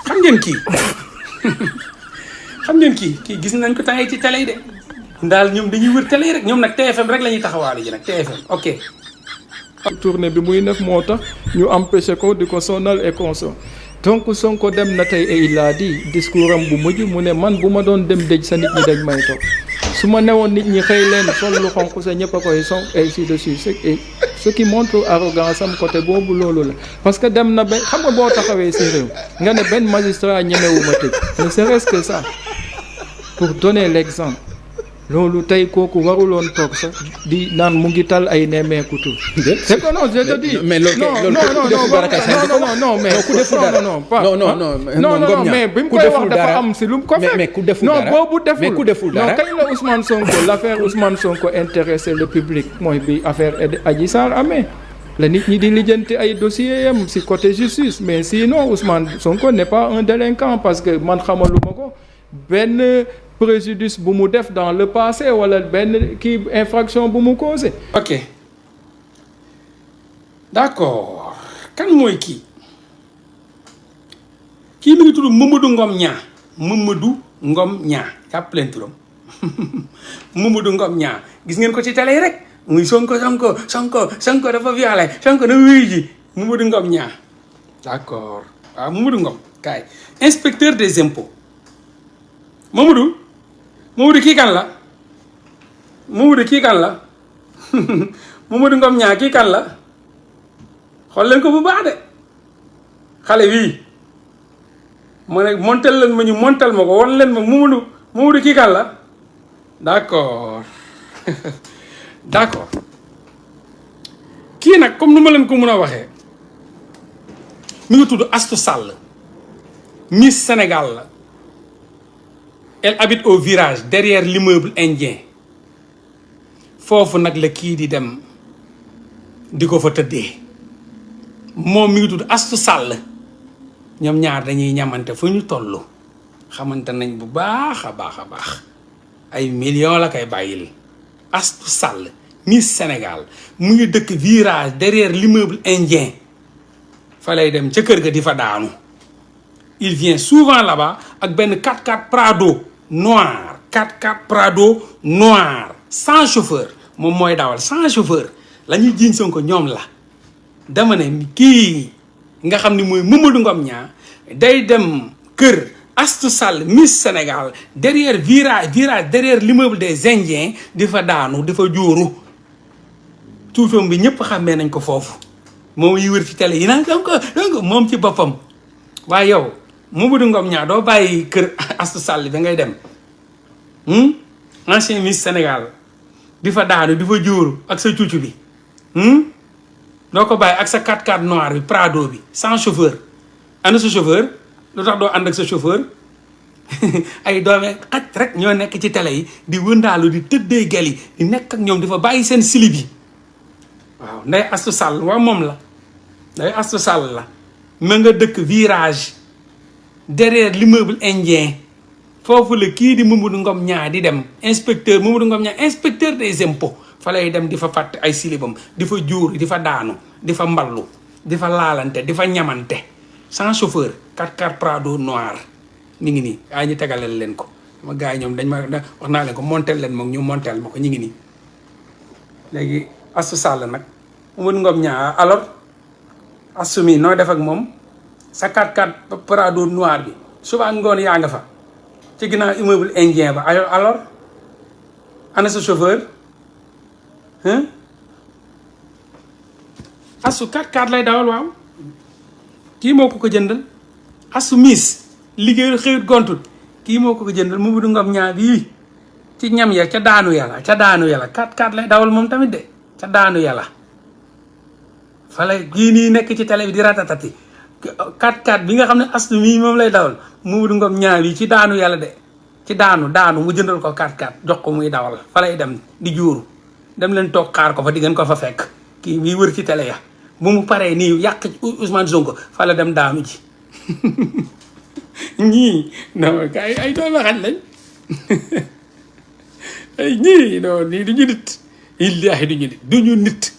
xam ngeen kii xam ngeen kii gis nañ ko tàngee ci télé yi de daal ñoom dañuy wër télé yi rek ñoom nag TFM rek la ñuy taxawaale ji nag TFM ok. tournée bi muy def moo tax ñu empêché ko di ko sonal et conso donc Sonko dem na tey et il a dit discours am bu mujj mu ne man bu ma doon dem dëj sa nit ñi dañ may toog su ma newoon nit ñi xëy leen sol lu xonq sa ñëpp a koy son ainsi de suite et ce qui montre arrogance am côté boobu loolu la parce que dem na ba xam nga boo taxawee si réew nga ne benn magistrat ñemewuma tëj ne serait-ce que ça pour donner l'exemple loolu tey kooku waruloon toog sax di naan mu ngi tal ay nemmeeku tur. c'est que non je te dis. mais loolu ku deful dara kay non mais ku deful dara non mais bi mu koy wax dafa am si lu mu ko fekk. mais ku deful dara non boobu deful mais ku deful dara non kañ la Ousmane Sonko l'affaire Ousmane Sonko intéressé le public mooy bi affaire Adji Sarr amee la nit ñi di lijjanti ay dossiers yam si côté justice mais sinon Ousmane Sonko n'est pas un délinquant parce que man xamaluma ko benn préjudice bu mu def dans le passé wala benn kii infraction bu mu causé. ok d'accord kan mooy kii mi ngi tudd Mamadou Ngom Niang Mamadou Ngom Niang jàpp leen turam Mamadou Ngom Niang gis ngeen ko ci télé yi rek muy Sonko dafa violé Sonko dafa wuyu ji Mamadou Ngom Niang d'accord waaw Mamadou Ngom kaay inspecteur des impôts Mamadou kii kan la Mamadou Ngom Niang kii kan la xool leen ko bu baax de xale bii ma ne montel leen ma ñu montel ma ko wan leen ma Mamadou kii kan la d'accord d'accord kii nag comme nu ma leen ko mën a waxee mi ngi tudd Astou Sall Miss Sénégal la. Elle habite au virage derrière l'immeuble indien foofu nag la kii di dem di ko fa tëddee moom mi ngi tudd Astou Sall ñoom ñaar dañuy ñamante fu ñu toll xamante nañ bu baax a baax ay millions la koy bàyyil Astou Sall Miss Sénégal mu ngi dëkk virage derrière l'immeuble indien fa lay dem ca kër ga di fa daanu. Il vient souvent là-bas ak benn 4x4 Prado noir 4x4 Prado noir sans chauffeur moom mooy dawal sans chauffeur la ñuy jiiñ Sonko ñoom la dama ne kii nga xam ni mooy Mamadou Ngom Niang day dem kër Astou Sall Miss Sénégal derrière virage derrière l'immeuble des Indiens di fa daanu di fa jóoru tuutoom bi ñëpp xàmmee nañ ko foofu moom yi wër ci télé yi naan donc moom ci boppam waaye yow Mamadou Ngom Niang doo bàyyi kër Astou Sall da ngay dem ancien Miss Sénégal di fa daanu di fa jóoru ak sa cuucu bi doo ko bàyyi ak sa 4x4 noir bi Prado bi sans chauffeur ana sa chauffeur lu tax doo ànd ak sa chauffeur ay doome xaj rek ñoo nekk ci télé yi di wëndaalu di tëddee gel yi di nekk ak ñoom di fa bàyyi seen slip yi waaw nday Astou Sall waaw moom la nday Astou Sall la ma nga dëkk virage derrière l'immeuble indien foofu la kii di Mamadou Ngom Niang di dem inspecteur Mamadou Ngom Niang inspecteur des impôts fa lay dem di fa fàtt ay silibam di fa jóor di fa daanu di fa mballu di fa laalante di fa ñamante sans chauffeur 4x4 Prado noir mi ngi nii ay ñu tegaleel leen ko ma gars yi ñoom dañ ma wax naa leen ko montel leen moom ñu montel ma ko ñu ngi nii léegi Astou Sall nag Mamadou Ngom Niang alors Astou mi noo def ak moom sa 4x4 Prado noir bi suba ngoon yaa nga fa ci ginnaaw immeuble indien ba alors ana sa chauffeur Astou 4x4 lay dawal waaw kii moo ko jëndal Astou Miss liggéeyul xëyut gontut kii moo ko jëndal Mamadou Ngom Niang bii ci ñam ya ca daanu yàlla 4x4 lay dawal moom tamit de ca daanu yàlla fa lay kii nii nekk ci télé bi di ratatati 4x4 bi nga xam ne Astou mii moom lay dawal Mamadou Ngom Niang bii ci daanu yàlla de ci daanu mu jëndal ko 4x4 jox ko muy dawal fa lay dem di jóoru dem leen toog xaar ko fa di ngeen ko fa fekk kii mii wër ci télé ya bu mu paree nii yàq Ousmane Sonko fa la dem daanu ji ñii non ay doomu xaj lañ ay ñii non nii du ñu nit illaahi du ñu nit